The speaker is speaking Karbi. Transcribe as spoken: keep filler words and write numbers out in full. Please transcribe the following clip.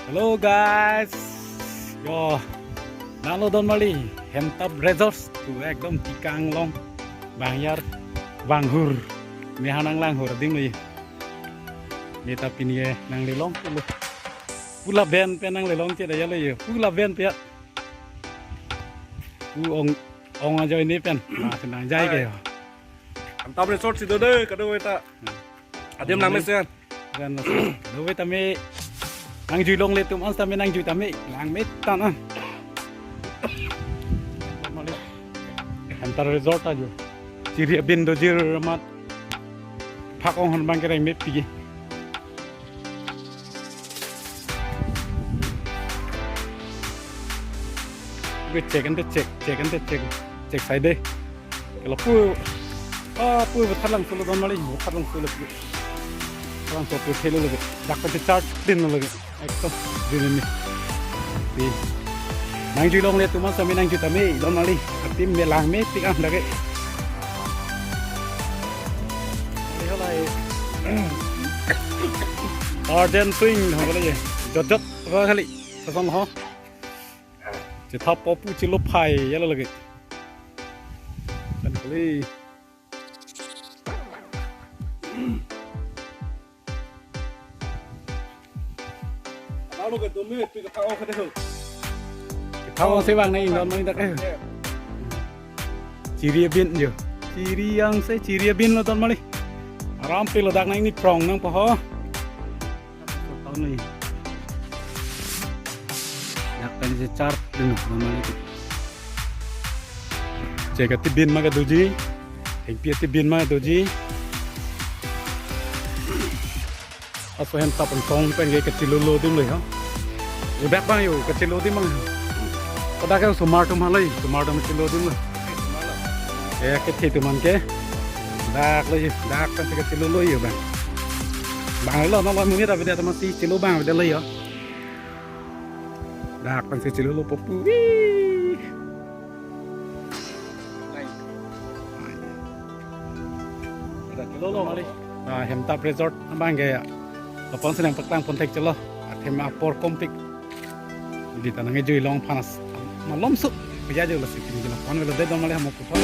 Hello guys. Yo. Nanglo don mali. Hemtap Resort tu ekdom Tikang along. Bangyar. Banghur. Mehanang langhur ding lo ye. Meta pini ye nanglelong pulo. Pu lapen pen nanglelong chedayalo ye. Pu lapen pen ya. Pu ong ong ajoine pen. Nah, senang jai ke yo. Hemtap Resort si do de, kadokave ta. Adim lang mesen. Kan kadokave tame nangjui longle atum an tame nangjui tame langme tang an. Hemtap Resort ajo. Chiri abin dojir amat. Phak ong han bang kereng mepik ke. Gue cek ante cek, cek ante cek, cek sai de. Kalau pu, ah, pu betar lang solo don mali, betar lang solo pu. Lang solo pu helo lagi, dak ante charge din lagi. Ekdom din ni. Di. Nangjui longle atum an tame nangjui tame don mali. Adim me langme tik an lagi. Mali halai. Urgent swing ho kali ye. Jot jot ho kali. Kosong ho. Chethap po pu chilo phai yalo lagi. Kan kali. Lalu ke dumi pi kethak ong ke deh. Kethak ong si bang nai don mali dak eh. Chiri abin jo. Chiri angse chiri abin lo don mali. Aram pe lo dak nai ni prong nang po ho. Tahun ni. Dak pen si char dun don mali. Chek atibin ma kedoji. Hengpi atibin ma kedoji. Laso hemtap an tong pen ke kachilolo adim lo ha. Udak bang yo kachilo adim bang. Pada ke osomar atum halai, osomar atum chilo adim lo. Ya kethe atum an ke. Dak lo ye, dak kan si kachilolo ye bang. Bang lo no lo muni tapi dia teman si chilo bang dia lo ye. Dak kan si chilolo po pu. Wih. Ada chilolo mali. Ah, Hemtap Resort abang ke ya. Lapon senang paklang pon thek chelo. Athem apor kompik. Di tanang e jui long panas. Malom su. Puja jo lasi pini lapon velo de don mali hamo puthon.